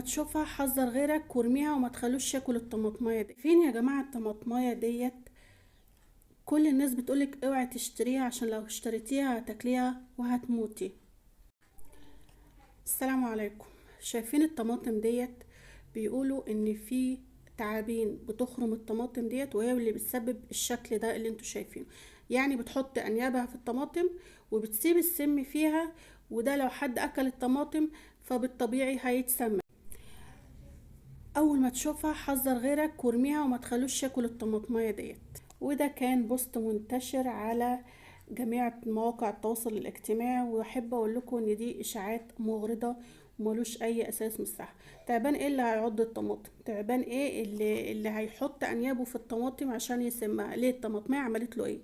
تشوفها حذر غيرك وارميها وما تخلوش ياكل الطماطمايه دي. فين يا جماعة الطماطمايه ديت؟ كل الناس بتقولك اوعي تشتريها عشان لو اشتريتيها هتاكليها وهتموتي. السلام عليكم. شايفين الطماطم ديت؟ بيقولوا ان في تعابين بتخرم الطماطم ديت وهي اللي بتسبب الشكل ده اللي انتوا شايفينه، يعني بتحط انيابها في الطماطم وبتسيب السم فيها، وده لو حد اكل الطماطم فبالطبيعي هيتسمم. اول ما تشوفها حذر غيرك وارميها وما تخلوش ياكل الطماطمايه ديت. وده كان بوست منتشر على جميع مواقع التواصل الاجتماعي، واحب اقول لكم ان دي اشاعات مغرضه وملوش اي اساس من الصحة. تعبان ايه اللي هيعض الطماطم؟ تعبان ايه اللي هيحط انيابه في الطماطم عشان يسمها؟ ليه الطماطمايه عملت له ايه؟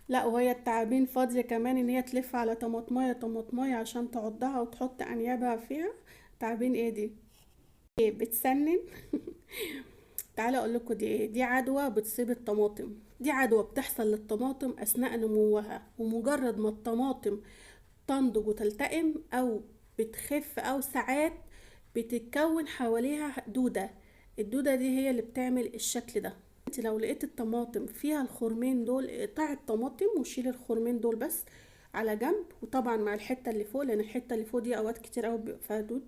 لا، وهي التعابين فاضية كمان ان هي تلف على طماطمايه طماطمايه عشان تعضها وتحط انيابها فيها؟ تعابين ايه دي؟ ايه بتسنن؟ تعالى اقول لكم دي ايه. دي عدوى بتصيب الطماطم، دي عدوى بتحصل للطماطم اثناء نموها، ومجرد ما الطماطم تنضج وتلتئم او بتخف او ساعات بتتكون حواليها دودة، الدودة دي هي اللي بتعمل الشكل ده. انت لو لقيت الطماطم فيها الخرمين دول اقطعي الطماطم وشيلي الخرمين دول بس على جنب، وطبعا مع الحتة اللي فوق، لان الحتة اللي فوق دي اوقات كتير قوي بيبقى فيها دود،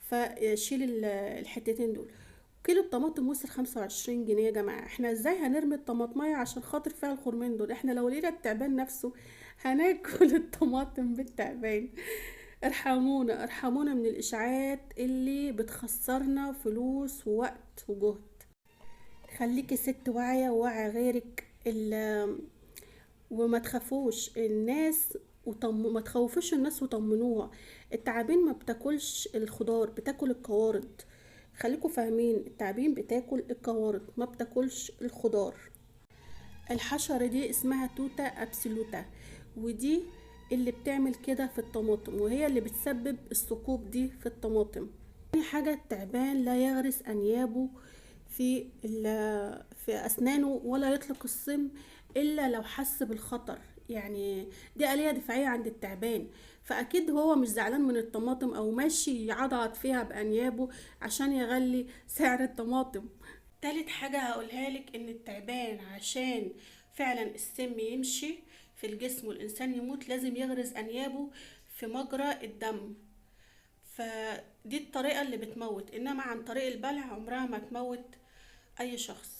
فشيلي الحتتين دول. كيلو الطماطم وصل 25 جنيه يا جماعة. احنا ازاي هنرمي الطماطمية عشان خاطر فيها الخرمين دول؟ احنا لو لقينا التعبان نفسه هناكل الطماطم بالتعبان. ارحمونا، ارحمونا من الاشاعات اللي بتخسرنا فلوس ووقت وجهد. خليكي ست واعية وواعية غيرك، وما تخافوش الناس ما تخوفوش الناس وطمنوها. التعابين ما بتاكلش الخضار، بتاكل القوارض. خليكم فاهمين، التعابين بتاكل القوارض ما بتاكلش الخضار. الحشرة دي اسمها توتا ابسولوتا، ودي اللي بتعمل كده في الطماطم، وهي اللي بتسبب الثقوب دي في الطماطم. تاني حاجة، التعبان لا يغرس انيابه في اسنانه ولا يطلق السم الا لو حس بالخطر، يعني دي آلية دفاعية عند التعبان، فأكيد هو مش زعلان من الطماطم أو ماشي يعضعض فيها بأنيابه عشان يغلي سعر الطماطم. تالت حاجة هقولها لك، إن التعبان عشان فعلا السم يمشي في الجسم والإنسان يموت لازم يغرز أنيابه في مجرى الدم، فدي الطريقة اللي بتموت، إنما عن طريق البلع عمرها ما تموت أي شخص.